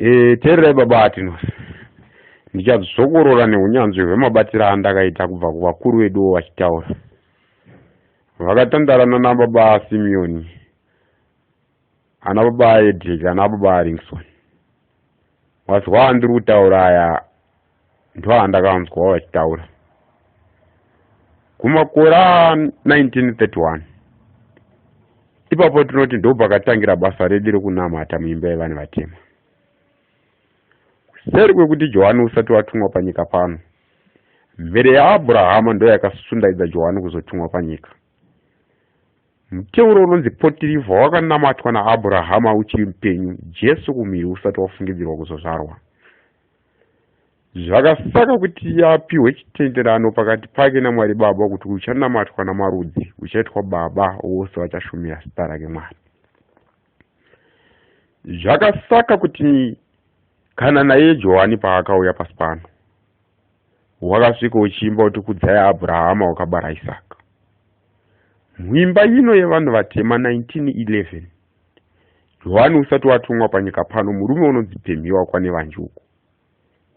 E, teererai baba Atinos. Ndichadzokorora neunyanzvi hwemabatiro andakaita kubva kuvakuru veduwo vachitaura. Vakatandarana nababa Simeoni, ana baba Edric, ana baba Ringson. Mazwi andiri kutaura aya ndoandakanzwa vachitaura. Kumakore a 1931 ipapo tinoti ndopakatangira basa redu rekunamata muimba yevanhu vatema. Kuseri kwekuti Johani usati watumwa panyika pano, mhere yaAbhurahama ndoyakasundaidza Johani kuzotumwa panyika. Muteuro unonzi Potirivha wakanamatwa naAbhurahama uchiri mupenyu, Jesu kumhiri usati wafungidzirwa kuzozvarwa. Zvakasaka kuti apihwe chitenderano pakati pake naMwari Baba kuti uchanamatwa namarudzi, uchaitwa baba vose vachashumira zita rake Mwari. Zvakasaka kuti kana naiye Johani paakauya pasi pano, wakasvika uchiimba kuti kudzai Abrahama wakabara Isaka. Muimba ino yevanhu vatema 1911, Johani usati watumwa panyika pano, murume unonzi Pemhiwa kwaNevanji uku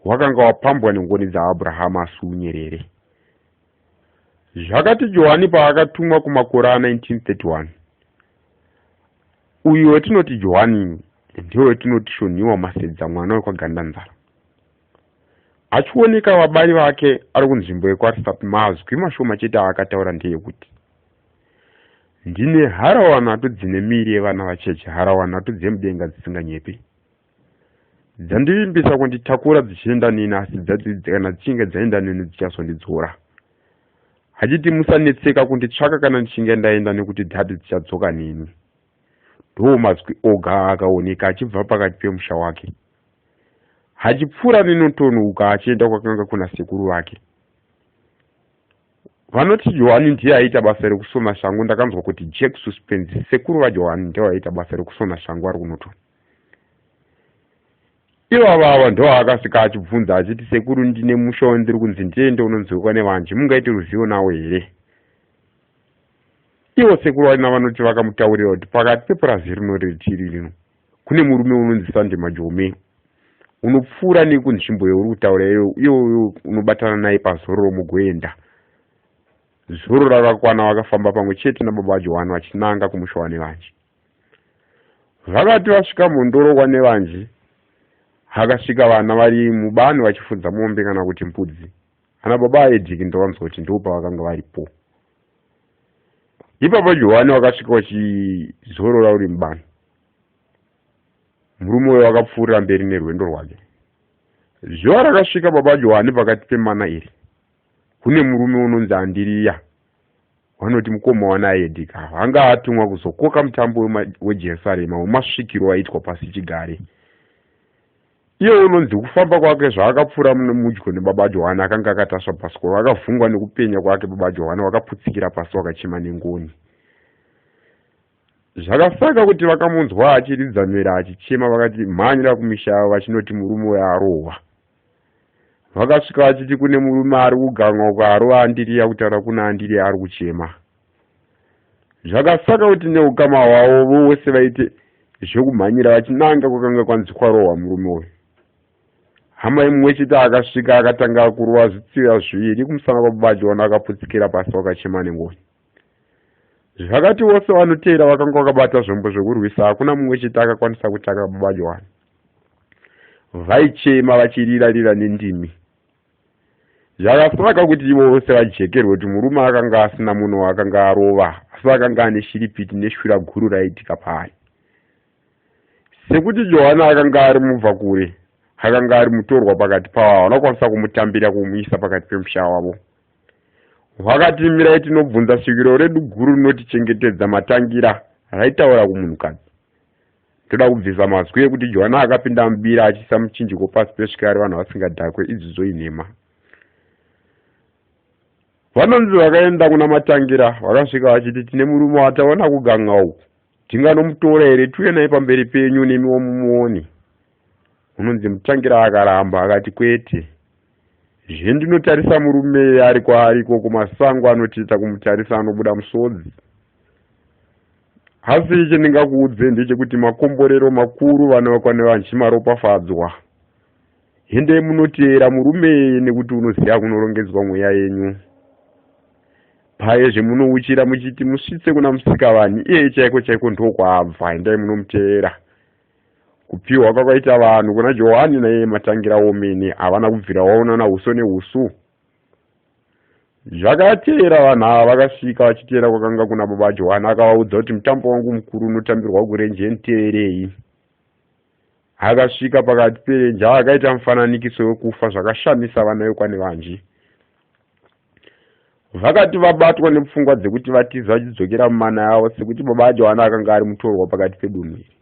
wakanga wapambwa nengoni dzaAbrahama asi unyerere. Zvakati Johani paakatumwa kumakore a 1931, uyu wetinoti Johani ndiye wetinoti Shonhiwa Masedza mwana wekwaGandanzara. Achioneka vabari vake ari kunzvimbo yekwaRisapi, mazwi mashoma chete aakataura ndeyekuti ndine harawa nhatu dzine miiri yevana vacheche, harawa nhatu dzemudenga dzisinganyepi, dzandivimbisa kunditakura dzichienda neni, asi kana dzichinge dzaenda neni dzichazondidzora. Achiti musanetseka kunditsvaka kana ndichinge ndaenda, nekuti dhati dzichadzoka neni. Ndo mazwi oga akaoneka achibva pakati pemusha wake, achipfuura nenotonuka achienda kwakanga kuna sekuru vake. Vanoti Johani ndiye aiita basa rekusona shangu. Ndakanzwa kuti Jack Suspense, sekuru vaJohani, ndiye aiita basa rekusona shangu ari kuNorton. Ivava ava ndo akasvika achibvunza achiti, sekuru, ndine musha wandiri kunzi ndiende unonzwikwa nevanji, mungaite ruzivo nawo here? Ivo sekuru vaina vanoti vakamutaurira kuti pakati pepurazi rino retiri rino kune murume unonzi Sande Majome, unopfuura nekunzvimbo yauri kutaura iyoyo, unobatana naye pazororo mugoenda. Zoro rakakwana vakafamba pamwe chete nababa Johani vachinanga kumusha waNevanji. Vakati vasvika mhondoro kwaNevanji, akasvika vana vari mubani vachifudza mombe kana kuti mbudzi. Ana baba aEdhiki ndovanzwa kuti ndo pavakanga varipo ipapo. Johani wakasvika uchizorora uri mubani. Murume uyo wakapfuurira mberi nerwendo rwake. Zuva rakasvika baba Johani pakati pemana iri, kune murume unonzi Andiriya, vanoti mukoma wanaEdhika ava, anga atumwa kuzokoka mutambo weJerusarema wemasvikiro aiitwa pasi chigare. Iye unonzi kufamba kwake zvaakapfuura mudyo nebaba Johani akanga akatasva bhasikoro, akavhungwa nekupenya kwake. Baba Johani wakaputsikira pasi, wakachema nengoni. Zvakasaka kuti vakamunzwa achiridza mhere achichema, vakati mhanyira kumisha yavo vachinoti murume uyo arohwa. Vakasvika vachiti kune murume ari kuganwa uko arova Andiriya, kutaura kuna Andiriya ari kuchema. Zvakasaka kuti neukama hwavo vose vaite zvekumhanyira vachinanga kwakanga kwanzi kwarohwa murume uyu. Hama imwe chete akasvika akatanga kurova zvitsiva zviviri kumusana kwababa Jona, akaputsikira pasi wakachema nengoni. Zvakati vose vanoteera vakanga vakabata zvombo zvekurwisa, hakuna mumwe chete akakwanisa kutaka baba Johani. Vaichema vachirira-rira nendimi. Zvakasaka kuti ivo vose vajekerwe kuti murume akanga asina munhu waakanga arova, asi akanga ane shiripiti neshura guru raiitika paari. Sekuti Johani akanga ari mubvakure, akanga ari mutorwa pakati pavo, havana kukwanisa kumutambira kumuisa pakati pemusha wavo. Vakati mirai tinobvunza svikiro redu guru rinotichengetedza matangira, raitaura kumunhukadzi. Toda kubvisa mazwi ekuti Johana akapinda mubira achiisa muchinjiko pasi pesvikari vanhu vasingadhakwe, idzidzo inhema. Vanonzi vakaenda kuna Matangira, vakasvika vachiti tine murume wataona kuganga uku, tinganomutora here tiuye naye pamberi penyu nemiwo mumuone. Unonzi Mutangira akaramba akati kwete. Zvendinotarisa murume ari kwaari ikoko masango anotiita kumutarisa anobuda musodzi. Asi chendingakuudze ndechekuti makomborero makuru vana vekwaNevanji maropafadzwa. Hendei munoteera murume iyeye nekuti unoziva kunorongedzwa mweya yenyu. Paye zvemunouchira muchiti musvitse kuna Musikavanhu iyeye chaiko chaiko ndokwaabva endai munomuteera. Kupiwa kwakaita vanhu kuna Johani naiye Matangira womene havana kubvira waonana uso neusu. Zvakateera vanhu ava vakasvika vachiteera kwakanga kuna baba Johani akavaudza kuti mutambo wangu mukuru unotambirwa kurenje nditeerei. Akasvika pakati perenje akaita mufananikiso wekufa zvakashamisa vana vekwaNevanji. Vakati vabatwa nepfungwa dzekuti vatize vachidzokera mumana yavo sekuti baba Johani akanga ari mutorwa pakati pedunhu iri.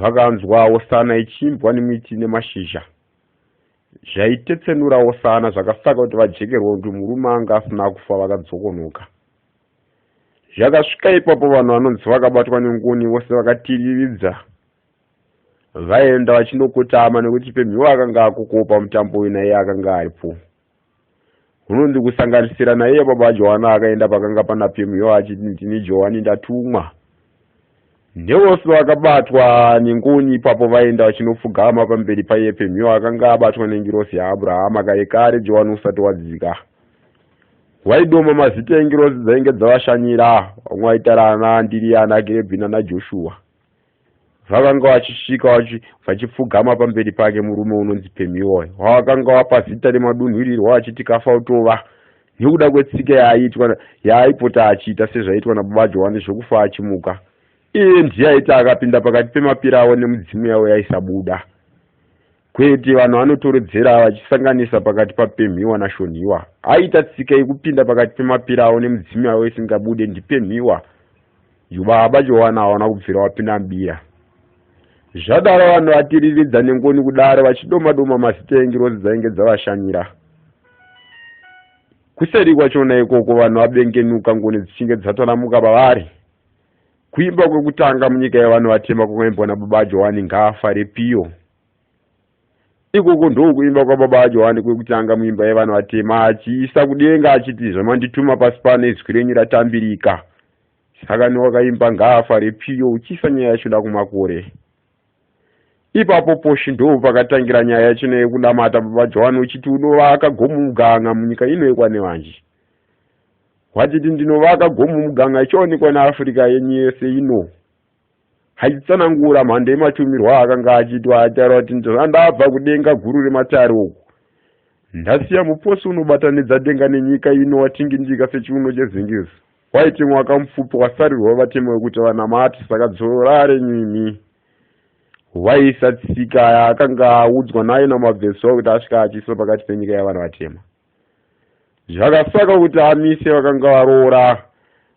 Vakanzwa hosana ichiimbwa nemiti nemashizha zvaitetsenura hosana zvakasaka kuti vajekerwe kuti murume anga asina kufa vakadzokonoka. Zvakasvika ipapo vanhu vanonzi vakabatwa nengoni vose vakatiriridza vaenda vachinokotama nekuti Pemhiwa akanga akokopa mutambo uyu naiye akanga aripo. Hunonzi kusanganisira naiye baba Johana akaenda pakanga pana Pemhiwa achiti ndini Johani ndatumwa. Nevose vakabatwa nengoni ipapo vaenda vachinopfugama pamberi paiye Pemhiwa akanga abatwa nengirosi yaAbrahama kare kare Johani usati wadzika. Vaidoma mazita engirozi dzainge dzavashanyira, vamwe vaitara ana Andiriya, ana Kirebhi nana Joshua. Vakanga vachisvika vachipfugama pamberi pake murume unonzi Pemioi, wavakanga vapa zita remadunhurirwa vachiti Kafautova nekuda kwetsika yaaitwa yaaipota achiita sezvaiitwa nababa Johani zvekufa achimuka. Iye ndiye aiti akapinda pakati pemapira avo nemidzimu yavo yaisabuda. Kwete, vanhu vanotoredzera vachisanganisa pakati paPemhiwa naShonhiwa. Aita tsika yekupinda pakati pemapira avo nemidzimu yavo isingabude ndiPemhiwa. Baba Johana hawana kubvira wapinda mubira. Zvadaro vanhu vatiriridza nengoni kudaro vachidoma doma mazita engirozi dzainge dzavashanyira. Kuseri kwachona ikoko vanhu vabengenuka ngoni dzichinge dzataramuka pavari. Kuimba kwekutanga munyika yevanhu vatema kwakaimbwa nababa Johani ngaafare Piyo. Ikoko ndokuimba kwababa Johani kwekutanga muimba yevanhu vatema achiisa kudenga achiti zvamandituma pasi pano izwi renyu ratambirika. Saka newakaimba ngaafare Piyo uchiisa nyaya yacho da kumakore. Ipapo Poshi ndo pakatangira nyaya yacho yekunamata baba Johani uchiti unovaka gomo muganga munyika ino yekwaNevanji. Wachiti ndinovaka gomo muganga ichaonekwa neAfrica yenyu yese ino. Achitsanangura mhando yematumirwo aakanga achiitwa achitaura kuti ndabva kudenga guru rematare uku. Ndasiya muposi unobatanidza denga nenyika ino watingindika sechiuno chezingizi. Waiti mwaka mupfupi wasarirwa vatema wekuti vanamate saka dzora renyu imi. Waisa tsika yaakanga audzwa nayo naMabvezuva kuti asvika achiisa pakati penyika yavanhu vatema. Zvakasaka kuti amise vakanga varoora,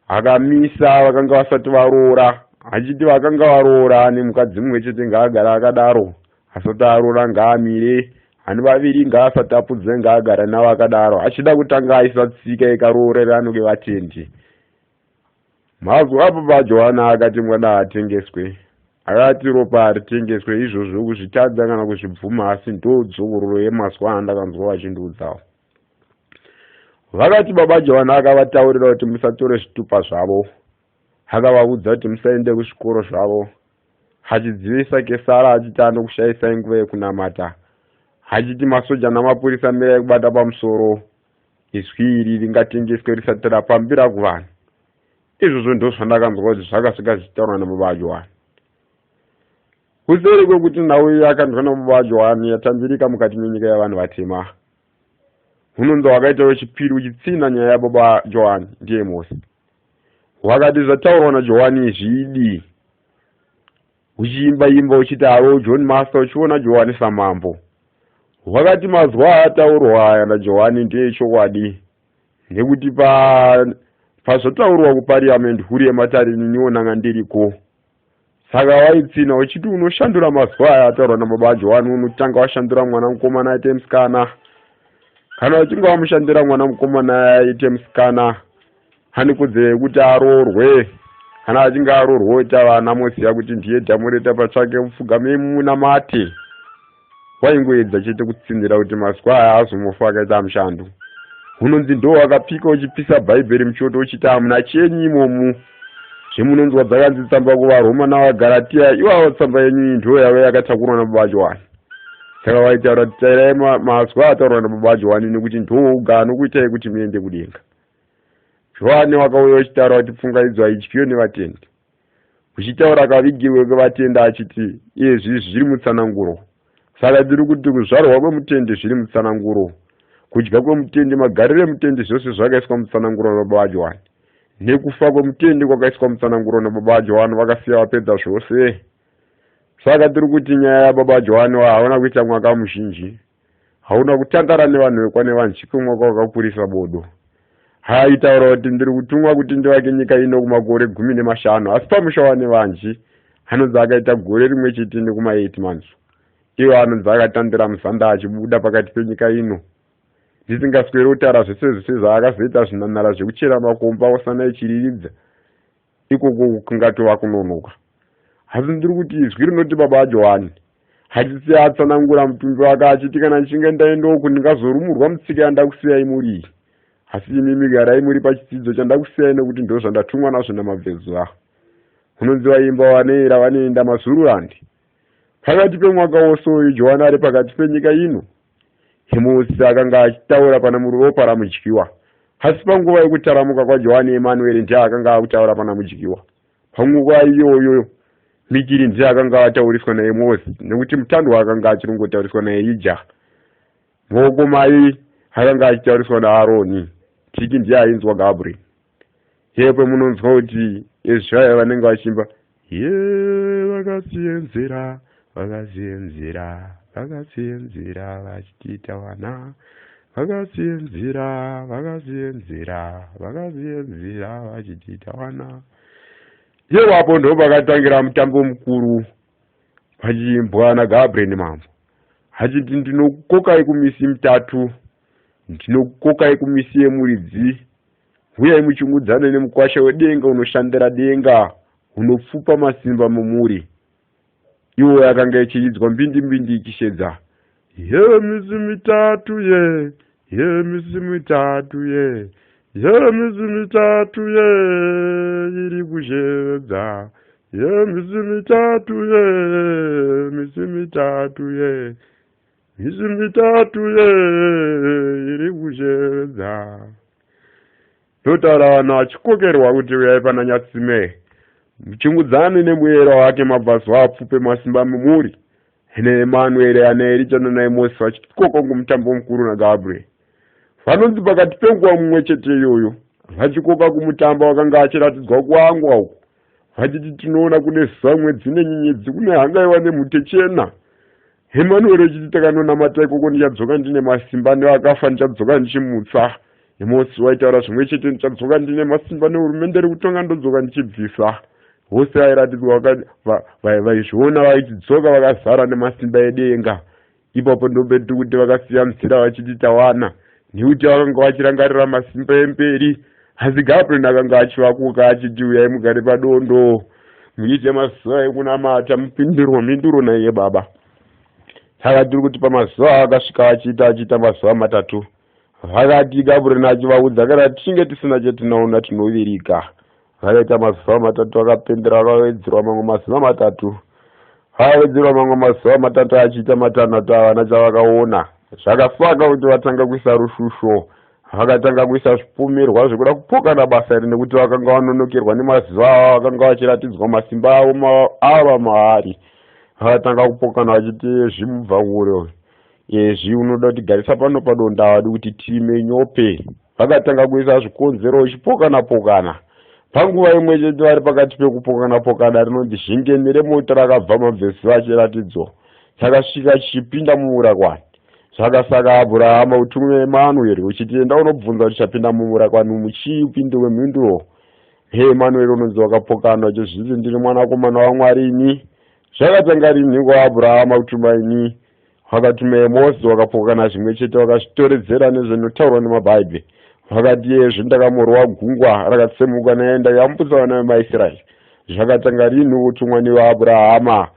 akamisa vakanga vasati varoora, achiti vakanga varoora ane mukadzi mumwe chete ngaagare akadaro, asati aroora ngaamire, ane vaviri ngaasatapudze ngaagare navo akadaro, achida kutanga aisa tsika yekaroorerano kevatendi. Mazwi ababa Johana akati mwana haatengeswe. Akati ropa haritengeswe izvozvo kuzvitadza kana kuzvibvuma asi ndodzokororo yemazwi andakanzwa vachindiudzawo. Vakati baba Johana akavataurira kuti musatore zvitupa zvavo. Akavaudza kuti musaende kuzvikoro zvavo. Achidzivisa Kesara achiti anokushayisai nguva yekunamata. Achiti masoja namapurisa mirai kubata pamusoro. Izwi iri ringatengeswe risati rapambira kuvanhu. Izvozvo ndozvandakanzwa kuti zvakasvika zvichitaurwa nababa vaJohani. Kuseri kwekuti nhau iyi yakanzwa nababa vaJohani yatambirika mukati menyika yevanhu vatema. Hunonzi wakaita wechipiri uchitsina nyaya yababa Johani ndiye Mosi. Wakati zvataurwa naJohani izvi idii? Uchiimba imba uchiti aro John Master uchiona Johani samambo. Wakati mazwa ataurwa aya naJohani ndeechokwadi nekuti pa pazvataurwa kuparliament huru yematare niniwo nanga ndiriko. Saka waitsina uchiti unoshandura mazwa aya ataurwa nababa aJohani unotanga washandura mwana mukomana aite musikana. Kana uchinge wamushandura mwana mukomana aite musikana ane kodzero yekuti aroorwe kana achinge aroorwa oita vana moziva kuti ndiye dhamureta patsvake mupfugamei munamate waingoedza chete kutsinhira kuti mazwa aya azomofa akaita mushando unonzi ndo wakapika uchipisa bhaibheri muchoto uchiti hamuna chenyu imomu Zvemunonzwa dzakanzi tsamba kuvaRoma navaGaratiya, iwawo tsamba yenyu iyi ndiyo yave yakatakurwa nababa Johani. Saka vaitaura kuti tairai mazwi ataurwa nababa Johani nekuti ndouga anokuitai kuti muende kudenga. Johani wakauya uchitaura kuti pfungaidzo haidyiwe nevatendi. Uchitaura kavigirwe kwevatenda achiti iyezvi zviri mutsananguro. Saka tiri kuti kuzvarwa kwemutendi zviri mutsananguro. Kudya kwemutendi, magariro emutendi zvose zvakaiswa mutsananguro nababa vaJohani. Nekufa kwemutendi kwakaiswa mutsananguro nababa vaJohani vakasiya vapedza zvose. Saka tiri kuti nyaya yababa Johani hauna kuita mwaka muzhinji. Hauna kutandara nevanhu vekwanevanzviko mwaka wakakurisa bodo. Haitaura kuti ndiri kutumwa kuti ndivake nyika ino kumakore 15 asi pamusha wanevanji anonzi akaita gore rimwe chete nekuma 8 months. Iwo anonzi akatandira muzanda achibuda pakati penyika ino. Ndisingasweri kutaura zvese zvese zvaakazoita zvinanara zvekuchera makomba osana ichiriridza ikoko kungatova kunonoka. Asi ndiri kuti izwi rinoti baba aJohani hachisi atsanangura mutumbi wake achiti kana ndichinge ndaenda uku ndingazorumurwa mutsika yandakusiyai muri iyi. Asi imimi garai muri pachidzidzo chandakusiyai nekuti ndozvandatumwa nazvo namabvezuva. Unonzi vaimba vanoera vanoenda mazururandi. Pakati pemwaka wose uyu Johani ari pakati penyika ino. Hemosi akanga achitaura pana muropa ramudyiwa. Asi panguva yekutaramuka kwaJohani Emanueri ndiye akanga akutaura pana mudyiwa. Panguva iyoyo Mikiri ndiye akanga atauriswa naEmosi nekuti mutandwa akanga achirungotariswa naErija. Maoko mai akanga achitauriswa naAroni. Tiki ndiye ainzwa Gabriel. Yepo munonzwa kuti ezvaya vanenge vachimba ye vakasienzera vakasienzera vakasienzera vachitiita vana vakasienzera vakasienzera vakasienzera vachitiita vana yewapo ndo pakatangira mutambo mukuru pachiimbwa naGabriel mambo achiti ndinokukokai kumisi mitatu ndinokukokai kumisi yemuridzi Huyai muchungudzane nemukwasha wedenga unoshandira denga unopfupa masimba mumuri. Iwo yakanga ichiridzwa mbindi mbindi ichishedza. Ye misi mitatu ye, ye misi mitatu ye, ye misi mitatu ye iri kushedza. Ye misi mitatu ye, misi mitatu ye, misi mitatu ye iri kushedza. Ndotaura vanhu vachikokerwa kuti uyai pana Nyatsime muchingudzane nemuyero wake mabvazuva apfupe masimba mumuri neEmanueri ana Erija nanaEmosi vachikoka kumutambo mukuru naGabriel. Vanonzi pakati penguva mumwe chete iyoyo vachikoka kumutambo vakanga vachiratidzwa kuangwa uku vachiti tinoona kune zuva mwedzi nenyenyedzi kune hangaiwa nemhute chena. Emanueri echiti takanonamata ikoko ndichadzoka ndine masimba nevakafa ndichadzoka ndichimutsa. Emosi waitaura zvimwe chete ndichadzoka ndine masimba nehurumende iri kutonga ndodzoka ndichibvisa. Vose vairatidzwa vaizviona vaichidzoka vakazara nemasimba edenga. Ipapo ndopetiri kuti vakasiya nzira vachiti tawana nekuti vakanga vachirangarira masimba emberi. Asi Gabriel akanga achivakoka achiti uyai mugare padondo muite mazuva ekunamata mupindurwe mhinduro naiye baba. Saka tiri kuti pamazuva akasvika vachiita achiita mazuva matatu vakati Gabriel achivaudza kana tichinge tisina chatinoona tinovirika. Vakaita mazuva matatu vakapendera vakawedzerwa mamwe mazuva matatu. Vakawedzerwa mamwe mazuva matatu achiita matanhatu havana chavakaona. Zvakasaka kuti vatanga kuisa rushusho. Vakatanga kuisa zvipomerwa zvekuda kupokana basa iri nekuti vakanga vanonokerwa nemazuva avo vakanga vachiratidzwa masimba avo ava maari. Vakatanga kupokana vachiti zvimubva kure ezvi unoda kutigarisa pano padonda havadi kuti time nyope. Vakatanga kuisa zvikonzero vachipokana pokana. Panguva imwe chete vari pakati pekupokana pokana rinonzi zhingeni remoto rakabva mabvezuva chiratidzo chakasvika chichipinda mumurakwani. Zvakasaka Abrahama utume Emanueri uchiti enda unobvunza kuti chapinda mumurakwani umu chii upindurwe mhinduro. He Emanueri unonzi wakapokana uchizviti ndiri mwanakomana waMwari ini. Zvakatanga rinhi kwaAbrahama kutuma ini? Vakatuma Emosi wakapokana zvimwe chete vakazvitoredzera nezvinotaurwa nemabhaibheri. Vakati iyezvi ndakamorwa gungwa rakatsemuka naye ndakayambutsa vana vemaIsraeri. Zvakatanga rinhi kutumwa nevaAbrahama?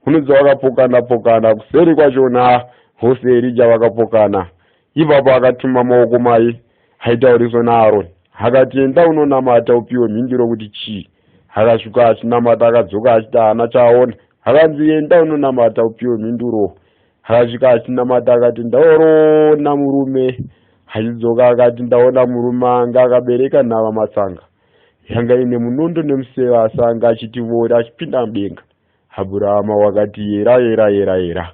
Unonzi vakapokana pokana kuseri kwachona vose Erija vakapokana. Ipapo akatuma maoko mai aitauriswa naAroni akati enda unonamata upiwe mhinduro kuti chii. Akasvika achinamata akadzoka achiti haana chaaona. Akanzi enda unonamata upiwe mhinduro. Akasvika achinamata akati ndaorona murume. Achidzoka akati ndaona murume anga akabereka nhava matsanga. Yanga ine munondo nemuseve asi anga achiti vori achipinda mudenga. Abhurahama wakati yera yera yera yera.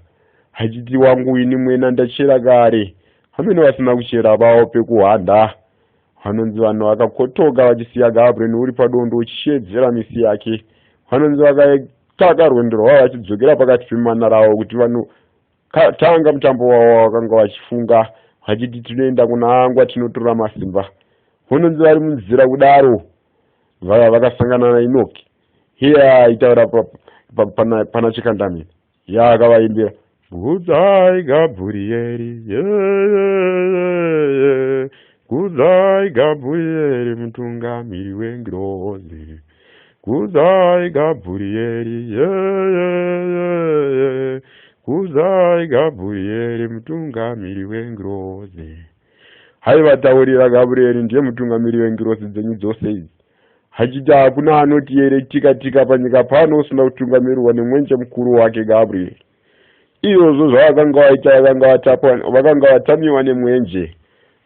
Achiti wangu ini mwena ndachera kare. Hameno vasina kuchera vawo pekuhwanda. Vanonzi vanhu vakakotoka vachisiya Gabriel uri padondo uchisheedzera misi yake. Vanonzi vakataka rwendo rwavo vachidzokera pakati pemana ravo kuti vanotanga mutambo wavo wavakanga vachifunga vachiti tinoenda kuna Angwa tinotora masimba. Vanonzi vari munzira kudaro vakasangana naInoki. Iye aitaura pana Chikandamina. Yaakavaimbira Kudzai Gabrieri yeyeyeye Kudzai Gabrieri mutungamiri wengirozi Kudzai Gabrieri yeyeyeye Kudzai Gabrieri mutungamiri wengirozi. Haivataurira Gabrieri ndiye mutungamiri wengirozi dzenyu dzose idzi. Achiti hakuna anoti here tika tika panyika pano usina kutungamirirwa nemwenje mukuru wake Gabriel. Izvozvo zvavakanga vaita vakanga vatamiwa nemwenje.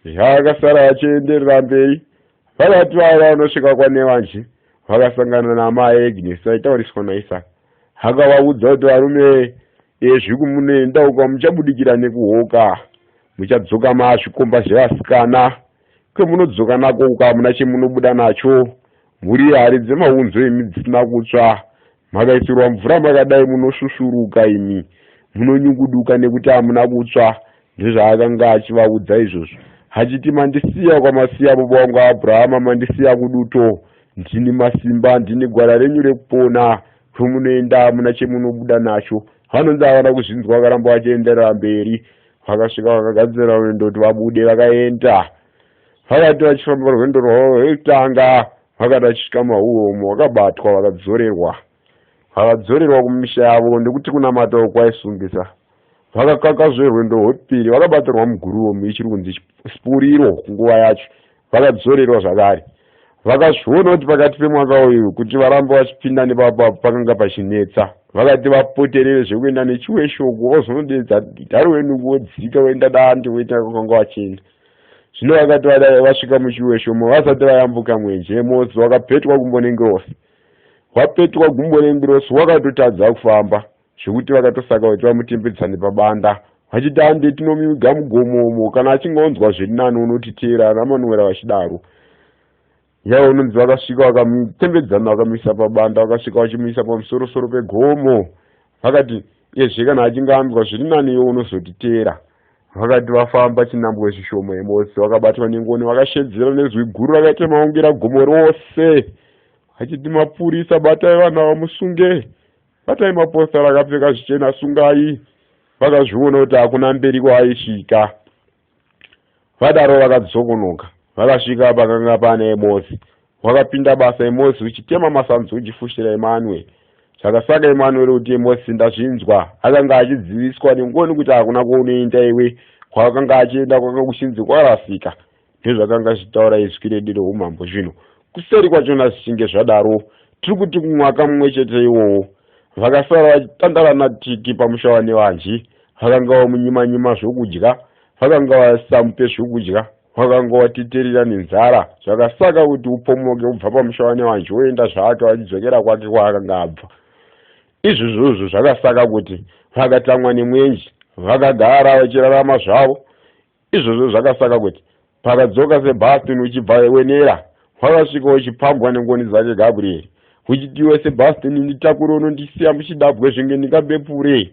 Zvavakasara vachienderera mberi vakati vava vanosvika kwaNevanji vakasangana naamai Agnes vaitauriswa naIsaka. Akavaudza kuti varume ezvi kumunoenda uko muchabudikira nekuhoka muchadzoka maazvikomba zvevasikana Kwemunodzoka nako uko hamuna chemunobuda nacho. Muri hari dzemaunzo imi dzisina kutsva. Makaisirwa mvura makadai munosvusvuruka imi. Munonyunguduka nekuti hamuna kutsva. Ndozvaakanga achivaudza izvozvo. Achiti mandisiya kwamasiya baba wangu Abrahama mandisiya kuduto. Ndini masimba, ndini gwara renyu rekupona. Kwemunoenda hamuna chemunobuda nacho. Vanonzi havana kuzvinzwa vakaramba vachienderera mberi. Vakasvika vakagadzira rwendo kuti vabude vakaenda. Vakati vachifamba rwendo rwavo rwekutanga vakati vachisvika mahuwe umo vakabatwa vakadzorerwa. Vakadzorerwa kumisha yavo nekuti kunamata uku kwaisungisa. Vakakakazve rwendo rwepiri vakabatirwa muguruve ichiri kunzi sipuriro kunguva yacho. Vakadzorerwa zvakare. Vakazviona kuti pakati pemwaka uyu kuti varambe vachipinda nepapo pakanga pachinetsa. Vakati vapoterere zvekuenda nechiweshoko vozonodedza Darwin vodzika voenda Dande voita kwakanga vachienda. Zvino vakati vadai vasvika muchiweshomo vasati vayambuka mwenje Mose wakapetwa gumbo nengirosi. Wapetwa gumbo nengirosi wakatotadza kufamba. Zvekuti vakatosaka kuti vamutembedzane pabanda vachiti hande tinomiga mugomo umo kana achinge onzwa zviri nani unotiteera ana Manuwera vachidaro. Yavo unonzi vakasvika vakamutembedzana vakamuisa pabanda vakasvika vachimuisa pamusorosoro pegomo vakati iyezve kana achinge anzwa zviri nani iwe unozotiteera. Vakati vafamba chinhambwe zvishoma Emosi vakabatwa nengoni vakashedzera nezwi guru rakaita maungira gomo rose vachiti mapurisa batai vanhu ava musunge. Batai mapostori akapfeka zvichena sungai. Vakazviona kuti hakuna mberi kwaaisvika. Vadaro vakadzokonoka. Vakasvika pakanga pane Emosi. Wakapinda basa Emosi uchitema masanzu uchifushira Emanuel. Zvakasaka Emanuel kuti Emosi ndazvinzwa. Akanga achidziviswa nengoni kuti hakuna kwaunoenda iwe. Kwakanga achienda kwanga kuchinzi kwarasika. Ndozvakanga zvichitaura izwi redu reumambo zvino. Kuseri kwachona zvichinge zvadaro, tiri kuti kumwaka mumwe chete iwowo, vakasara vachitandara naTiki pamusha waNevanji. Vakanga vamunyima-nyima zvokudya, vakanga vasamupe zvokudya, vakanga vateterera nenzara, zvakasaka kuti upomoke kubva pamusha waNevanji woenda zvake vachidzokera kwake kwaakanga abva. Izvozvozvo zvakasaka kuti vakatamwa nemwenje, vakagara vachirarama zvavo. Izvozvo zvakasaka kuti pakadzoka Sebastian uchibva Wenera, wakasvika uchipambwa nengoni dzake Gabriel. Uchiti iwe Sebastian nditakure unondisiya muchidabwe zvinge ndingabepure.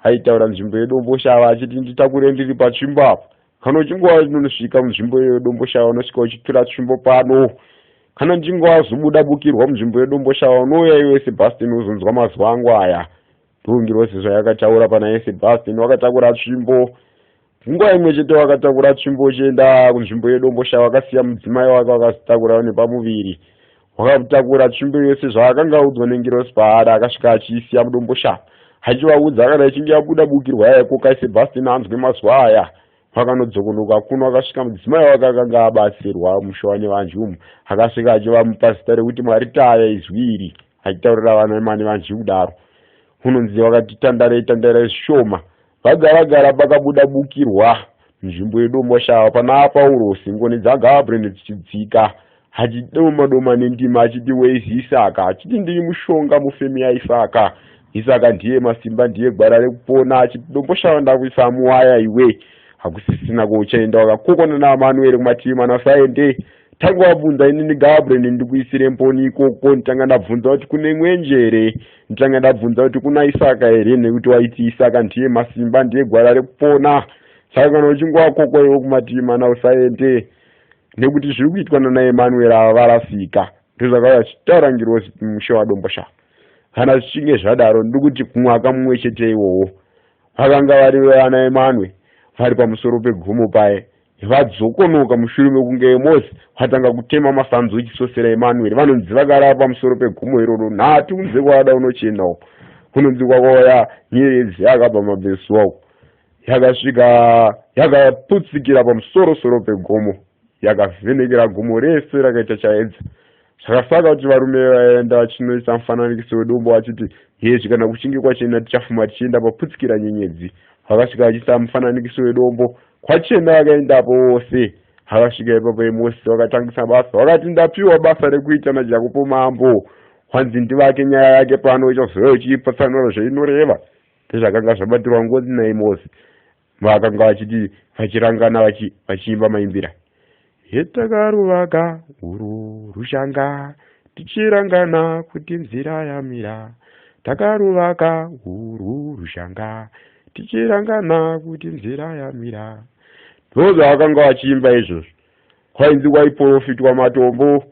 Aitaura nzvimbo yeDomboshava achiti nditakure ndiri patsvimbo apa. Kana uchinge wanosvika munzvimbo yeDomboshava unosvika uchitura tsvimbo pano. Kana ndichinge wazobuda bukirwa munzvimbo yeDomboshava unouya iwe Sebastian uzonzwa mazwi angu aya. Ndongirozi zvayakataura pana Sebastian wakatakura tsvimbo. Nguva imwe chete wakatakura tsvimbo uchienda kunzvimbo yeDomboshawa akasiya mudzimai wake wakazitakura nepamuviri. Wakatakura tsvimbo yose zvaakanga audzwa nengirozi paari akasvika achiisiya muDomboshawa. Achivaudza kana ichinge yabuda bukirwa yaikoka Sebastian anzwe mazwi aya. Vakanodzokonoka kuno akasvika mudzimai wake akanga abatsirwa musha waNevanji umu. Akasvika achivamupa zita rekuti Mwaritaya izwi iri achitaurira vana maNevanji kudaro. Unonzi vakati tandarei tandarei zvishoma. Vagara gara pakabuda bukirwa nzvimbo yeDomboshava pana Paurosi ngoni dzaGabriel dzichidzika achidoma doma nendima achiti wezi Isaka achiti ndiri mushonga mufemi yaIsaka. Isaka ndiye masimba ndiye gwara rekupona achiti Domboshava ndakuisa muwaya iwe hakusisina kwauchaenda wakakokwana naAmanueri kumativi mana usaende tanga wabvunza inini Gabriel ndikuisire mboni ikoko nditanga ndabvunza kuti kune mwenje here nditanga ndabvunza kuti kuna Isaka here nekuti waiti Isaka ndiye masimba ndiye gwara rekupona saka kana uchinge wakokwa iwe kumativi mana usaende nekuti zviri kuitwa nana Emanueri ava varasika ndozvakauya zvichitaura ngirozi mushe waDomboshava kana zvichinge zvadaro ndikuti kumwaka mumwe chete iwowo vakanga vari vana Emanue vari pamusoro pegomo paye vadzokonoka mushure mekunge Emosi vatanga kutema masanzu echisosera Emanueri vanonzi vakarara pamusoro pegomo iroro nhatu kunze kwada unochena uko kunonzi kwakauya nyeredzi yakabva mabvezuva uko yakasvika yakaputsikira pamusorosoro pegomo yakavhenekera gomo rese rakaita chaedza zvakasaka kuti varume vaenda vachinoisa mufananikiso wedombo vachiti hezvi kana kuchinge kwachena tichafuma tichienda paputsikira nyenyedzi vakasvika vachiisa mufananikiso wedombo kwachena vakaendapo vose vakasvika ipapo Emosi vakatangisa basa vakati ndapiwa basa rekuita naJakopo mambo kwanzi ndivake nyaya yake pano ichazouya uchiipatsanura zvainoreva ndezvakanga zvabatirwa ngozi naEmosi vakanga vachiti vachirangana vachiimba maimbira hetakaruvaka uru rushanga tichirangana kuti nzira yamira takaruvaka uru rushanga tichirangana kuti nzira yamira ndozvavakanga vachiimba izvozvo kwainzi kwaiporofitwa matombo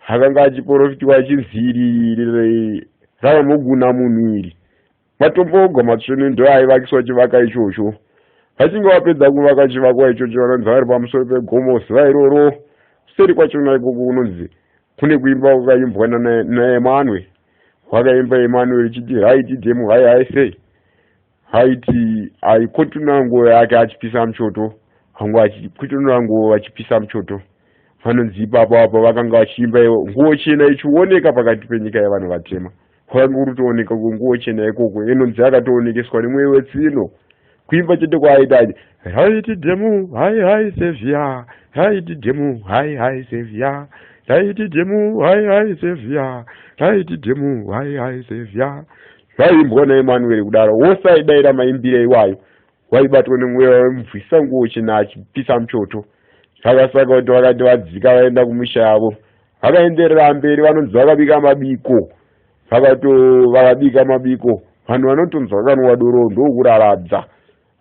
akanga achiporofitwa achinzi iri rakamuguna munhu iri Matombo oga matsvene ndoaivakiswa chivaka ichocho. Vachinge vapedza kuvaka chivakwa ichocho vanonzi vari pamusoro pegomo zuva iroro. Kuseri kwachona ikoko kunonzi kune kuimba kwakaimbwa naEmanuel. Wakaimba Emanuel ichiti haiti dhemu hai hai sei. Haiti aikotunura nguo yake achipisa muchoto. Vamwe vachikutunura nguo vachipisa muchoto. Vanonzi ipapo apo vakanga vachiimba nguo chena ichioneka pakati penyika yevanhu vatema. Kwakanga kuri kutooneka kwenguo chena ikoko inonzi akatoonekeswa nemweya wetsino kuimba chete kwaaita achi raiti dhemu hai hai sevia raiti dhemu hai hai sevia raiti dhemu hai hai sevia raiti dhemu hai hai sevia zvaiimbwa naEmanueri kudaro wose aidaira maimbire iwayo waibatwa nemweya waimubvisa nguo chena achipisa muchoto zvakasaka kuti vakati vadzika vaenda kumisha yavo vakaenderera mberi vanonzi vakabika mabiko vakato vakabika mabiko vanhu vanotonzi vakanwa doro ndokuraradza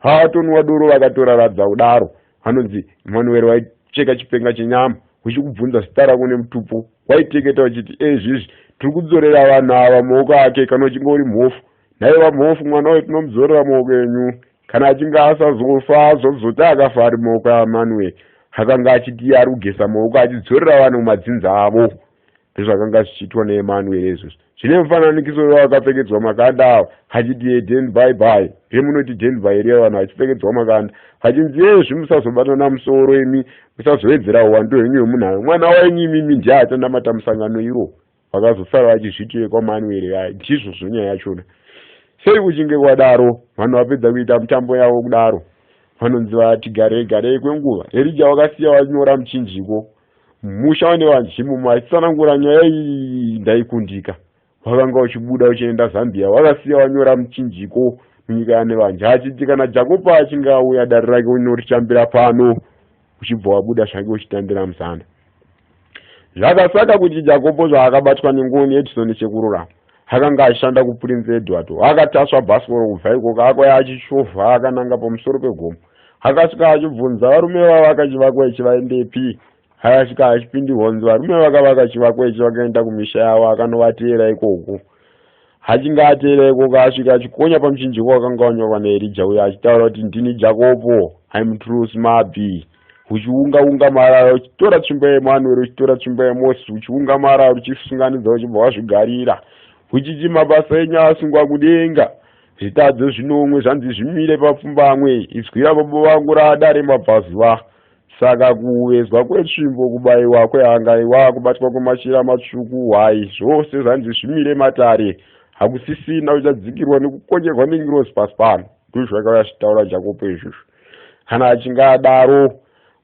vatonwa doro vakatoraradza kudaro vanonzi Emanueri waicheka chipenga chenyama uchikubvunza zita rako nemutupo waiteketa uchiti ezvizvi tiri kudzorera vanhu ava maoko ake kana uchinge uri mhofu nhai vamhofu mwana uyu tinomudzorera maoko enyu kana achinge asazofa azozoti akafa ari maoko aEmanueri akanga achiti ari kugesa maoko achidzorera vanhu mumadzinza avo ndozvakanga zvichiitwa naEmanueri izvozvo zvine mufananikiso wevakapfekedzwa makanda ava achiti ye den bye bye remunoti den bye riya vanhu vachipfekedzwa makanda vachinzi yezvi musazobatana musoro imi musazowedzera uwandu hwenyu hwemunhu ayo mwana wenyu imimi ndiye achanamata musangano iro vakazosara vachizviti vekwaManueri vaya ndizvozvo nyaya yachona sei kuchinge kwadaro vanhu vapedza kuita mitambo yavo kudaro vanonzi vati garei garei kwenguva Erija wakasiya wanyora muchinjiko musha wane vanjimumo achitsanangura nyaya iyi ndaikundika wakanga uchibuda uchienda Zambia wakasiya wanyora muchinjiko munyika yaNevanji achiti kana Jakopo achinge auya dare rake unorichambira pano uchibva wabuda zvake uchitambira musana zvakasaka kuti Jakopo zvaakabatwa nengoni Edison chekururama akanga achishanda kuPrince Edward akatasva bhasikoro kubva ikoko akauya achishovha akananga pamusoro pegomo akasvika achibvunza varume vavaka chivakwa ichi vaendepi akasvika achipindirwa kunzi varume vakavaka chivakwa ichi vakaenda kumisha yavo akanovateera ikoko achinge ateera ikoko asvika achikonya pamuchinjiko wakanga wanyorwa naErija uyo achitaura kuti ndini Jakopo I'm Truth Mabi uchiunga unga marara uchitora tsvimbo yaEmanueri uchitora tsvimbo yaMosi uchiunga marara uchisunganidza uchibva wazvigarira uchiti mabasa enyu asungwa kudenga. Zvitadzo zvinomwe zvanzi zvimire papfumbamwe, izwi rababa vangu raadare mabvazuva. Saka kuvezwa kwetsvimbo, kubaiwa kwehangaiwa, kubatwa kwemachira matsvuku, hwai, zvose zvanzi zvimire matare. Hakusisina uchadzikirwa nekukonyerwa nengirozi pasi pano. Ndozvakauya zvichitaura Jakopo izvozvo. Kana achinge adaro,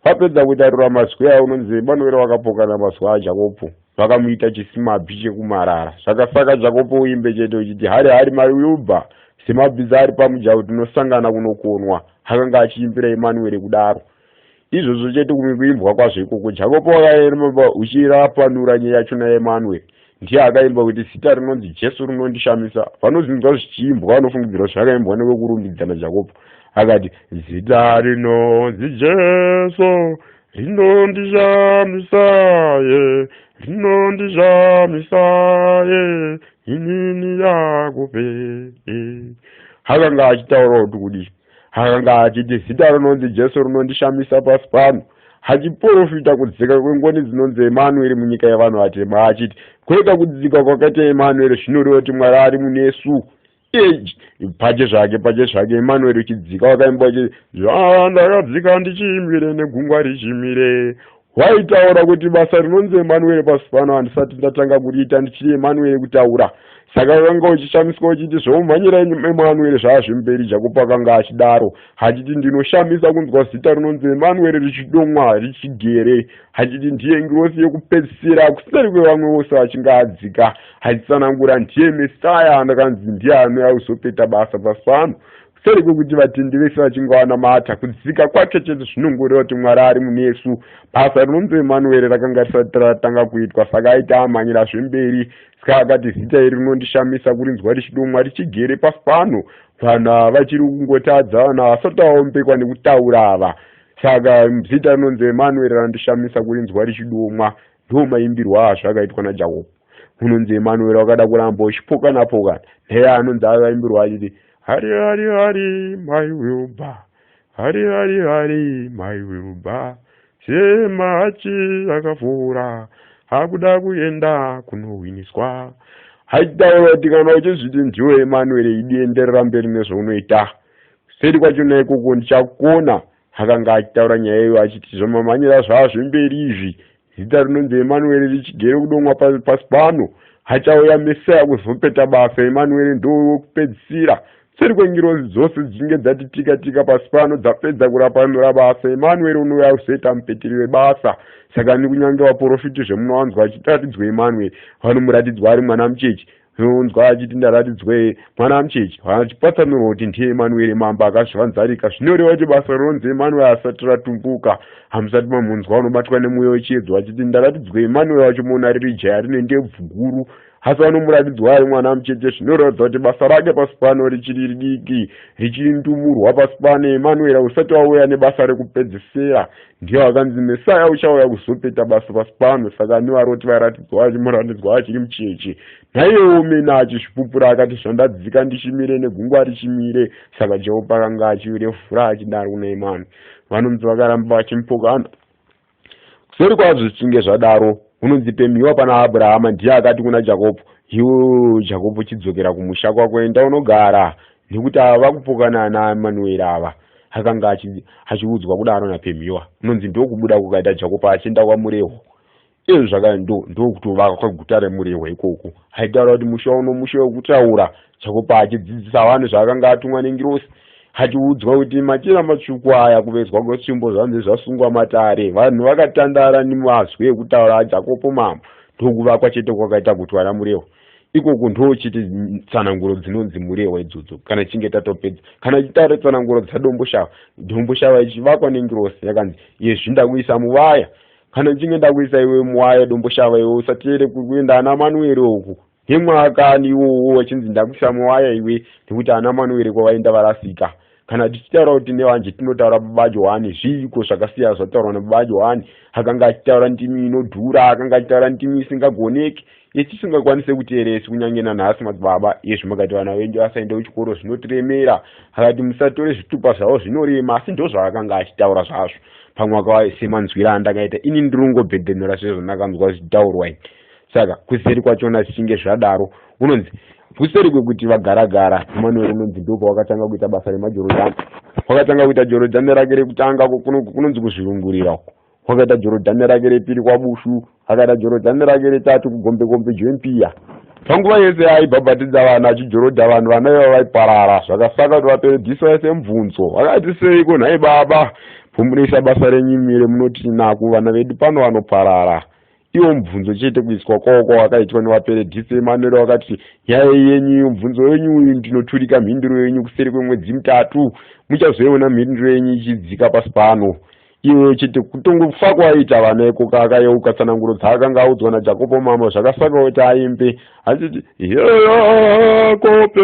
vapedza kutarura mazwi aya unonzi Emanueri wakapokana mazwi aJakopo. Vakamuita chisimabhi chekumarara. Zvakasaka Jakopo uimbe chete uchiti hari hari mayubha semabhiza ari pamujaho tinosangana kunokonwa. Akanga achiimbira Emanueri kudaro. Izvozvo chete kumwe kuimbwa kwazvo ikoko. Jakopo wakaimba uchirapanura nyaya yacho naEmanueri. Ndiye akaimba kuti zita rinonzi Jesu rinondishamisa. Vanozvinzwa zvichiimbwa vanofungidzira kuti zvakaimbwa nevekurumbidza naJakopo. Akati zita rinonzi Jesu rinondishamisa ye rinondishamisa ye inini yakupe. Akanga achitaura kuti kudii? Akanga achiti zita rinonzi Jesu rinondishamisa pasi pano, achiporofita kudzika kwengoni dzinonzi Emanueri munyika yevanhu vatema, achiti kwega kudzika kwakaita Emanueri zvinoreva kuti Mwari ari munesu. Pache zvake, pache zvake, Emanueri uchidzika wakaimba uchiti zvandakadzika ndichimire negungwa richimire. Waitaura kuti basa rinonzi Emanueri pasi pano handisati ndatanga kuriita ndichiri Emanueri kutaura. Saka wakanga uchishamiswa uchiti zvoumhanyira Emanueri zvaazvimberi. Jakobo akanga achidaro achiti ndinoshamisa kunzwa zita rinonzi Emanueri richidomwa richigere, achiti ndiye ngirosi yekupedzisira kuseri kwevamwe vose vachinge adzika, achitsanangura ndiye Mesaya ndakanzi ndiye anouya kuzopeta basa pasi pano. Kuseri kwekuti vatendi vese vachinge vanamata, kudzika kwake chete zvinongoreva kuti Mwari ari munesu. Basa rinonzi Emanueri rakanga risati ratanga kuitwa, saka aiti amhanyira zvemberi. Saka akati zita iri rinondishamisa kurinzwa richidomwa richigere pasi pano. Vanhu ava vachiri kungotadza, vanhu havasati vaombekwa nekutaura ava. Saka zita rinonzi Emanueri randishamisa kurinzwa richidomwa. Ndo maimbirwo azvo akaitwa naJakobo. Unonzi Emanueri wakada kuramba uchipokana pokana. Naye anonzi akaimbirwa achiti Hari hari hari my wilba hari hari hari my wilba semahachi akavhura akuda kuenda kunohwiniswa. Haitaura kuti kana uchizviti ndiwe Emanueri idi enderera mberi nezvaunoita. Kuseri kwachona ikoko ndichakona. Akanga achitaura nyaya iyo achiti zvamamhanyira zvazvemberi izvi Zita rinonzi Emanueri richigere kudomwa pasi pano. Achauya Mesia kuzopeta basa. Emanueri ndowekupedzisira. Seri kwengirozi dzose dzichinge dzati tika tika pasi pano dzapedza kurapanura basa, Emanueri unouya kuzoita mupeteri webasa. Saka ni kunyange vaporofiti zvemunowanzwa achiratidzwa Emanueri, vanomuratidzwa ari mwana mucheche. Unonzwa achiti ndaratidzwe mwana mucheche, achipatsanurwa kuti ndiye Emanueri mambo akazvivanzarika. Zvinoreva kuti basa rinonzi Emanueri asati ratumbuka. Hamusati mamunzwa unobatwa nemweya wechiedzo achiti ndaratidzwe Emanueri wacho muona riri jaya rine ndebvu guru, asi vanomuratidzwa ari mwana mucheche. Zvinoratidza kuti basa rake pasi pano richiri ridiki, richiri ndumurwa pasi pano. Emanueri usati wauya nebasa rekupedzisira. Ndiye wakanzi Mesaya uchauya kuzopeta basa pasi pano. Saka nevaroti vairatidzwa vachimuratidzwa achiri mucheche, naiyewo mene achizvipupura akati zvandadzika ndichimire negungwa richimire. Saka Jehovha akanga achirevhura achidaro kuna Emanu. Vanonzi vakaramba vachimupokana. Kuseri kwazvo zvichinge zvadaro, unonzi Pemhiwa pana Abrahama ndiye akati kuna Jakobo, iwe Jakobo chidzokera kumusha kwako, enda unogara, nekuti ava vakupokana naEmanueri ava. Akanga achiudzwa kudaro naPemhiwa. Unonzi ndokubuda kukaita Jakobo achienda kwaMurehwa. Izvo zvaka ndokutovaka kweguta reMurehwa ikoko. Aitaura kuti musha uno musha wekutaura. Jakobo achidzidzisa vanhu zvaakanga atumwa nengirosi. Achiudzwa kuti machira matsvuku aya kuvezwa kwetsvimbo zvanzi zvasungwa matare. Vanhu vakatandara nemazwi ekutaura aJakobo mambo. Ndokuvakwa chete kwakaita gutwa raMurehwa. Ikoko ndochiti tsananguro dzinonzi Murehwa idzodzo. Kana chinge tatopedza, kana chitaura tsananguro dzaDomboshava, Domboshava ichivakwa nengirosi yakanzi yezvi ndakuisa muvaya. Kana chinge ndakuisa iwe muwaya Domboshava iwe usateere kuri kuenda ana Manueri uku. Nemwakani iwowo wachinzi ndakuisa muwaya iwe, nekuti ana Manueri kwavaenda varasika. Kana tichitaura kuti nevanje tinotaura baba Johani, zviiko zvakasiyana zvataurwa nababa Johani. Akanga achitaura ndimi inodhura, akanga achitaura ndimi isingagoneki, yetisingakwanise kuteeresi kunyange nanhasi madzibaba. Iyezvi makati vana venyu vasaende kuchikoro zvinotiremera. Akati musatore zvitupa zvavo zvinorema, asi ndozvaakanga achitaura zvazvo. Pamwe akava semanzwira andakaita ini, ndiri kungobhedhenura sezvandakanzwa zvichitaurwa ini. Saka kuseri kwachona zvichinge zvadaro, Unonzi kuseri kwekuti vagaragara, Emanueri unonzi ndipo pawakatanga kuita basa remajorodhani. Wakatanga kuita jorodhani rake rekutanga kunonzi kuzvirungurira uko. Wakaita jorodhani rake repiri kwaBushu, akaita jorodhani rake retatu kuGombekombe Joempiya. Panguva yese yaaibhabhatidza vanhu achijorodha vanhu, vana ivava vaiparara, zvakasaka kuti vaperedhisi vaise mubvunzo. Vakati seiko nhai baba, pomunoisa basa renyu mire munoti naku vana vedu pano vanoparara. Iwo mubvunzo chete kuiswa kwawo kwawakaitwa nevaperedhisi Emanueri wakati nyaya yenyu iyo mubvunzo wenyu uyu ndinoturika mhinduro yenyu kuseri kwemwedzi mitatu muchazoiona mhinduro yenyu ichidzika pasi pano. Iwewe chete kutongofa kwaiita vana ikoko akayeuka tsananguro dzaakanga audzwa naJakopo mambo zvakasaka kuti aimbe achiti yeyakope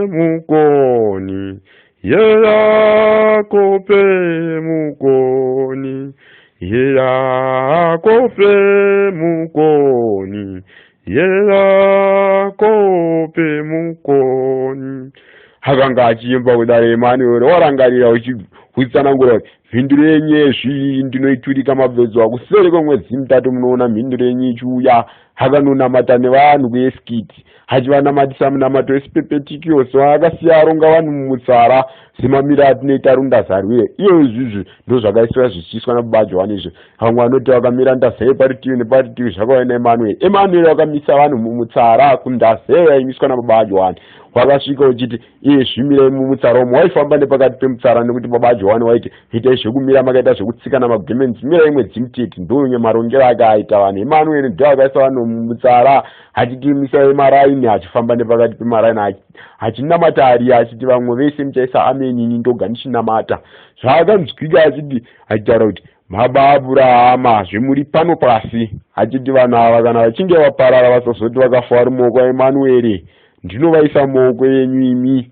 mukoni yeyakope mukoni yeyakope mukoni yeyakope mukoni akanga achiimba kudaro Emanueri warangarira uchitsanangura kuti mhinduro yenyu yezvii ndinoiturika mabvedzo akuseri kwemwedzi mitatu munoona mhinduro yenyu ichiuya akanonamata nevanhu kuesikiti achivanamatisa munamato wesipepetikios waakasiya aronga vanhu mumutsara semamiro atinoita rundazarwire iyo izvizvi ndozvakaiswa zvichiiswa nababa Johani izvi vamwe vanoti vakamira ndazeye parutivi neparutivi zvakauya naEmanueri Emanueri vakamisa vanhu mumutsara kundazeye yaimiswa nababa Johani wakasvika uchiti iye zvimirai mumutsara umo waifamba nepakati pemutsara nekuti baba Johani waiti itai zvekumira makaita zvekutsika namagemenzi mirai mwedzi mutete ndonye marongero ake aita vanhu Emanueri ndo akaisa vanhu mumutsara achiti misai maraini achifamba nepakati pemaraini achinamata ariya achiti vamwe vese muchaisa ameni ini ndoga ndichinamata zvaakanzwika achiti achitaura kuti baba Abrahama zvemuri pano pasi achiti vanhu ava kana vachinge vaparara vasazoti vakafa vari mumaoko aEmanueri ndinovaisa mumaoko enyu imi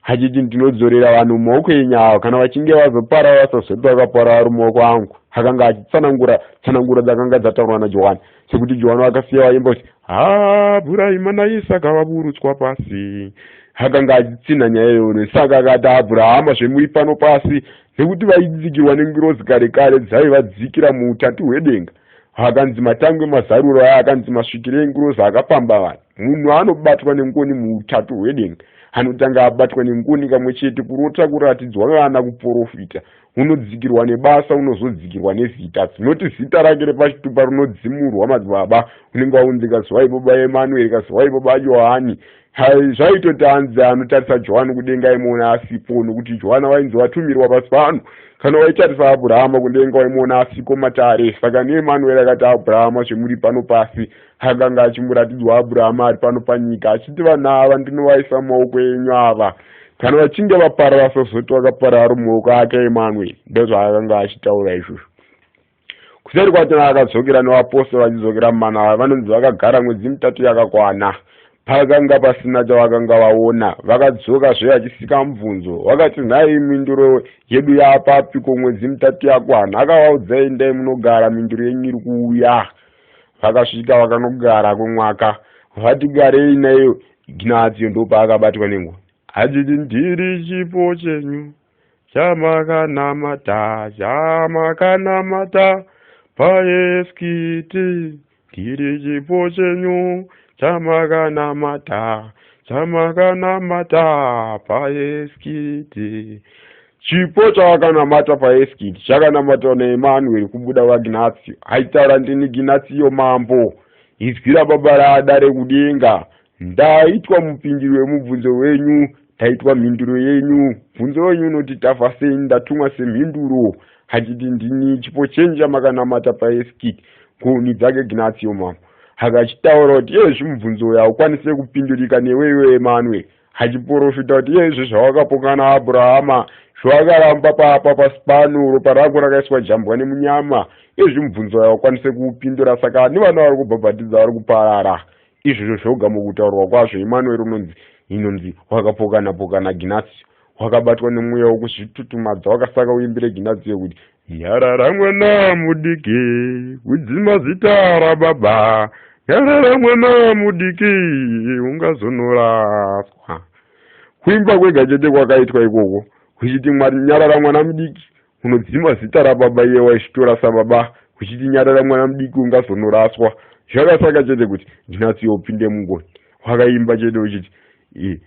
achiti ndinodzorera vanhu mumaoko enyu ava kana vachinge vazoparara vasazoti vakaparara vari mumaoko angu akanga achitsanangura tsanangura dzakanga dzataurwa naJohani sekuti Johani akasiya vaimba kuti Abhurahama naIsaka vaburutswa pasi akanga achitsinha nyaya iyoyo saka akati Abhurahama zvemuri pano pasi nekuti vaidzikirwa nengirozi kare kare dzaivadzikira muutatu hwedenga akanzi matangwe mazaruro aya akanzi masvikiro engirozi akapamba vanhu munhu anobatwa nengoni muutatu hwedenga anotanga abatwa nengoni kamwe chete kurota kuratidzwa kana kuporofita unodzikirwa nebasa unozodzikirwa nezita dzinoti zita rake repachitupa rinodzimurwa madzibaba unenge waunzi kaziwai baba Emanueri kaziwai baba Johani zvaitoti anzi anotarisa Johani kudenga aimuona asipo nokuti Johani wainzi watumirwa pasi pano kana waitarisa Abhurahama kudenga waimuona asiko matare saka neEmanueri akati Abhurahama zvemuri pano pasi akanga achimuratidzwa Abhurahama ari pano panyika achiti vanhu ava ndinovaisa mumaoko enyu ava kana vachinge vaparara sazoti vakaparara ari mumaoko ake Emanueri ndozvaakanga achitaura izvozvo kuseri kwacho akadzokera nevapostori vachidzokera mumana vanonzi vakagara mwedzi mitatu yakakwana pakanga pasina chavakanga vaona vakadzoka zve vachisika mubvunzo vakati nhai minduro yedu yaapapiko mwedzi mitatu yakwana akavaudza endai munogara minduro yenyu iri kuuya vakasvika vakanogara kwemwaka vati garei naiyo Ignacio ndopaakabatwa nenguva achiti ndiri chipo chenyu chamakanamata chamakanamata paeskiti ndiri chipo chenyu chamakanamata chamakanamata paeskiti chipo chavakanamata paeskiti chakanamatwa naEmanueri kubuda kwaGnatsio aitaura ndini Gnatsio mambo izwi rababa raada rekudenga ndaitwa mupindiri wemubvunzo wenyu ndaitwa mhinduro yenyu bvunzo wenyu unoti tafa sei ndatumwa semhinduro achiti ndini chipo chenyu chamakanamata paeskiti ngoni dzake Gnatsio mambo akachitaura kuti iyezvi mubvunzo uyu haukwanise kupindurika newe iwe Emanueri achiporofita kuti iyezvi zvawakapokana Abrahama zvawakaramba papa pasi pano ropa rako rakaiswa jambwa nemunyama izvi mubvunzo uyu haukwanise kuupindura saka ani vana vari kubhabhatidza vari kuparara izvozvo zvoga mukutaurwa kwazvo Emanueri unonzi inonzi wakapokana pokana Gnatsio wakabatwa nemweya wokuzvitutumadza wakasaka uimbire Gnatsio kuti nyarara mwana mudiki kudzima zita rababa nyarara mwana mudiki ungazonoraswa kuimba kwega chete kwakaitwa ikoko kuchiti nyarara mwana mudiki unodzima zita rababa iye waizvitora sababa kuchiti nyarara mwana mudiki ungazonoraswa zvakasaka chete kuti Gnatsio upinde mungoni Wakaimba chete uchiti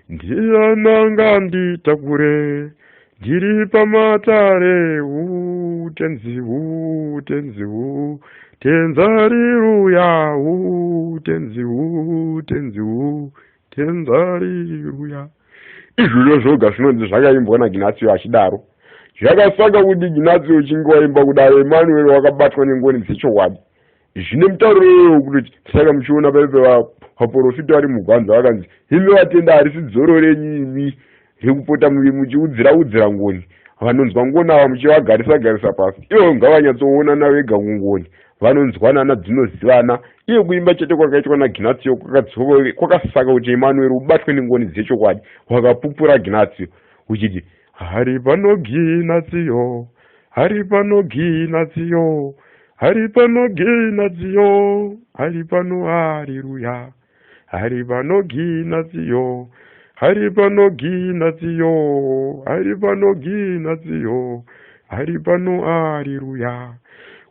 ndiananga nditakure ndiri pamatare hu tenzi hu tenzi hu tenzariruya hu tenzi hu tenzi hu tenzariruya. Izvozvo zvoga zvinonzi zvakaimbwa naGinatio achidaro. Zvakasaka kuti Ginatio uchinge waimba kudaro, Emanueri wakabatwa nengoni dzechokwadi. Zvine mutauro iyoyo kutoti saka muchiona paipe vaprofita vari mugwanza vakanzi imi vatenda harisi dzoro renyu imi rekupota muchiudzira udzira ngoni vanonzwa ngoni ava muchivagarisa garisa pasi ivo ngavanyatsoonana vega kungoni vanonzwanana dzinozivana iye kuimba chete kwakaitwa naginatio kwakasaka kuti emanueri ubatwe nengoni dzechokwadi wakapupura ginatio uchiti hari pano ginatio hari pano ginatio hari pano ginatio hari pano hariruya hari pano ginatio hari pano ginatio hari pano ginatio hari pano hariruya.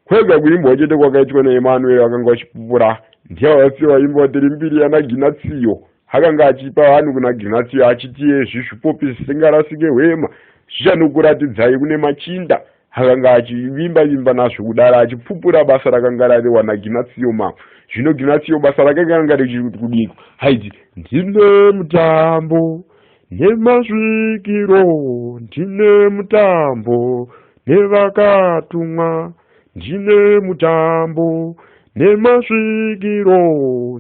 Kwega kuimbwa chete kwakaitwa naEmanueri akanga achipupura ndiye vasiye vaimba vatiri mbiri yana Ginatsiyo akanga achipa vanhu kuna Ginatsiyo achiti ezvi zvipopi zvisingarasike hwema zvichanokuratidzai kune machinda akanga achivimba vimba nazvo kudaro achipupura basa rakanga rarewa naGinatsiyo mambo. Zvino Ginatsiyo basa rake rakanga richiri kudiko haiti ndine mutambo nemasvikiro ndine mutambo nevakatumwa ndine mutambo nemasvikiro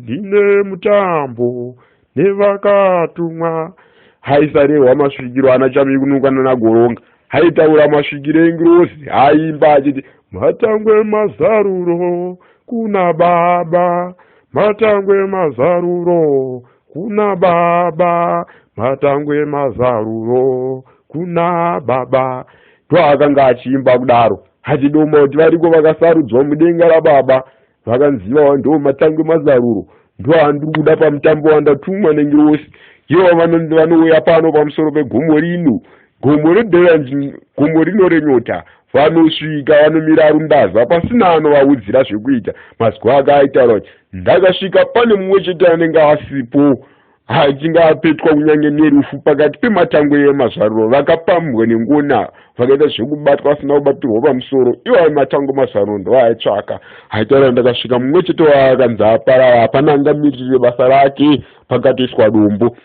ndine mutambo nevakatumwa. Haisarehwa masvikiro ana Chamikunuka nanaGoronga haitaura masvikiro engirozi haimba achiti matangwe mazaruro kuna baba matangwe mazaruro kuna baba matangwe mazaruro kuna baba. Ndoakanga achiimba kudaro achidoma kuti variko vakasarudzwa mudenga rababa vakanziva ndo matangwe mazaruro ndoandiri kuda pamutambo wandatumwa nengirosi ivo vanonzi vanouya pano pamusoro pegomo rino gomo rederanji gomo rino renyota vanosvika vanomira rundaza pasina anovaudzira zvekuita mazwi ake aitaura kuti ndakasvika pane mumwe chete anenge asipo achinge apetwa kunyange nerufu pakati pematangwe emazvaruro vakapambwa nengona vakaita zvekubatwa vasina kubatirwa pamusoro iwo ayo matangwe mazvaruro ndoaitsvaka aitaura ndakasvika mumwe chete waakanzi aparara hapana angamirire basa rake pakatoiswa dombo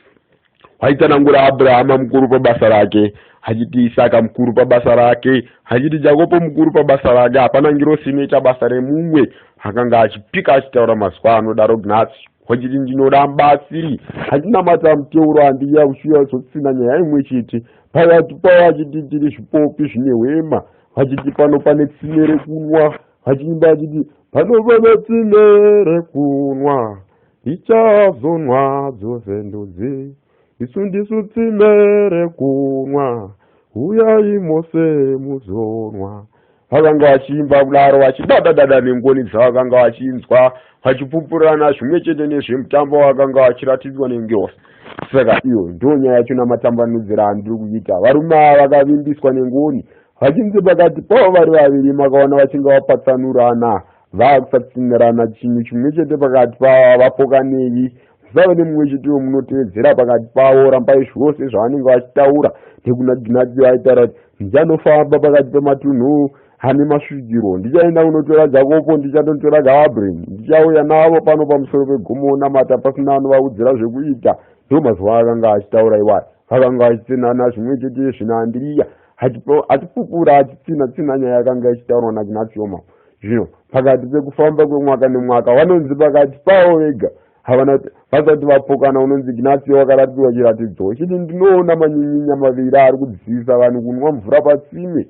waitsanangura Abrahama mukuru pabasa rake achiti Isaka mukuru pabasa rake achiti Jakobo mukuru pabasa rake hapana ngirosi inoita basa remumwe akanga achipika achitaura mazwa anodaro Gnatsi wachiti ndinoramba asiri achinamata muteuro handiya uchiuya uzotsina nyaya imwe chete pakati pavo achiti tiri zvipopi zvine hwema vachiti pano pane tsime rekunwa vachiimba vachiti pano pane tsime rekunwa Ndichazonwa dzose ndudzi, isu ndisu tsime rekunwa, huyai mose muzonwa. Vakanga vachiimba kudaro vachidadadada nengoni dzavakanga vachinzwa, vachipupurirana zvimwe chete nezvemutambo wakanga vachiratidzwa nengirosi. Saka iyo ndo nyaya yacho namatambanudziro andiri kuita. Varume ava vakavimbiswa nengoni, vachinzi pakati pavo vari vaviri makaona vachinge vapatsanurana vakusatsinirana chinhu chimwe chete pakati pavo vapokanei musave nemumwe chete wemunotevedzera pakati pavo rambai zvose zvavanenge vachitaura nekunaginati vaitaura kuti ndichanofamba pakati pematunhu ane masvikiro ndichaenda kunotora jakopo ndichatotora gabriel ndichauya navo pano pamusoro pegomo onamata pasina anovaudzira zvekuita ndo mazuva akanga achitaura iwayo akanga achitsinana zvimwe chete zvinaandiriya achipupura achitsina tsina nyaya yakanga ichitaurwa naginatioma Zvino pakati pekufamba kwemwaka nemwaka vanonzi pakati pavo vega havana vasati vapokana. Unonzi Ignatio wakaratidzwa chiratidzo chiti ndinoona manyinyinya maviri ari kudzidzisa vanhu kunwa mvura patsime.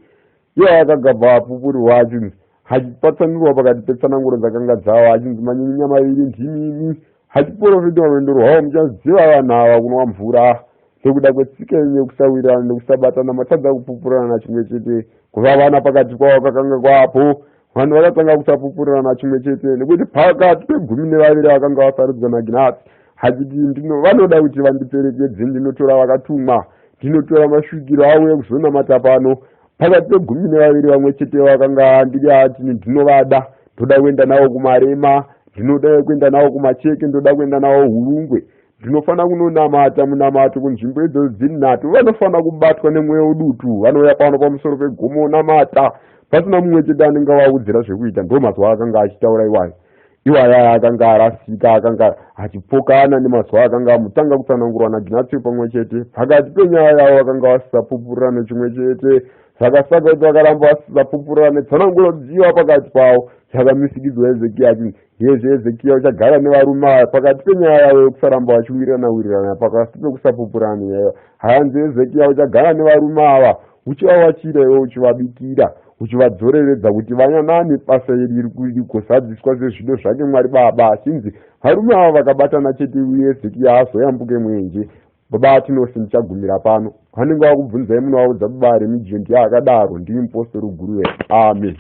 Iye akagabva apupurirwa achinzi achipatsanurwa pakati petsananguro dzakanga dzava achinzi manyinyinya maviri ndimimi achiporofita rwendo rwavo muchaziva vanhu ava kunwa mvura nekuda kwetsika yenyu yekusawirirana nekusabatana matadza kupupurirana chimwe chete kuvavana pakati kwavo kakanga kwapo vanhu vakatanga kusapupurirana chimwe chete nekuti pakati pegumi nevaviri vakanga vasarudzwa naginati achiti ndino vanoda kuti vandiperekedze ndinotora vakatumwa ndinotora masvikiro auye kuzonamata pano pakati pegumi nevaviri vamwe chete vakanga ndiri ati ndinovada ndoda kuenda navo kumarema ndinoda kuenda navo kumacheke ndoda kuenda navo hurungwe. Ndinofanira kunonamata munamato kunzvimbo idzodzo dziri nhatu. Vanofanira kubatwa nemweya wedutu. Vanouya pano pamusoro pegomo onamata pasina mumwe chete anenge avaudzira zvekuita. Ndo mazuva akanga achitaura iwayo. Iwayo aya akanga arasika, akanga achipokana nemazuva akanga amutanga kutsanangurwa naGinatio pamwe chete. Pakati penyaya yavo vakanga vasisapupurirane chimwe chete. Saka saka kuti vakaramba vasisapupurirane tsananguro dziwa pakati pavo. Saka misikidzwa Hezekia achinzi Hezvo Hezekiya uchagara nevarume ava pakati penyaya yavo yokusaramba vachiwirirana wirirana pakati pekusapupurana nenyaya hanzi Hezekiya uchagara nevarume ava uchivawachira iwe uchivabikira uchivadzoreredza kuti vanyanane basa iri rigozadziswa sezvido zvake Mwari Baba achinzi varume ava vakabatana chete uye Hezekiya azoyambuke mwenje baba atinosi ndichagumira pano vanenge vakubvunzai munovaudza baba Remigio ndiye akadaro ndini mupostori Guruve amen.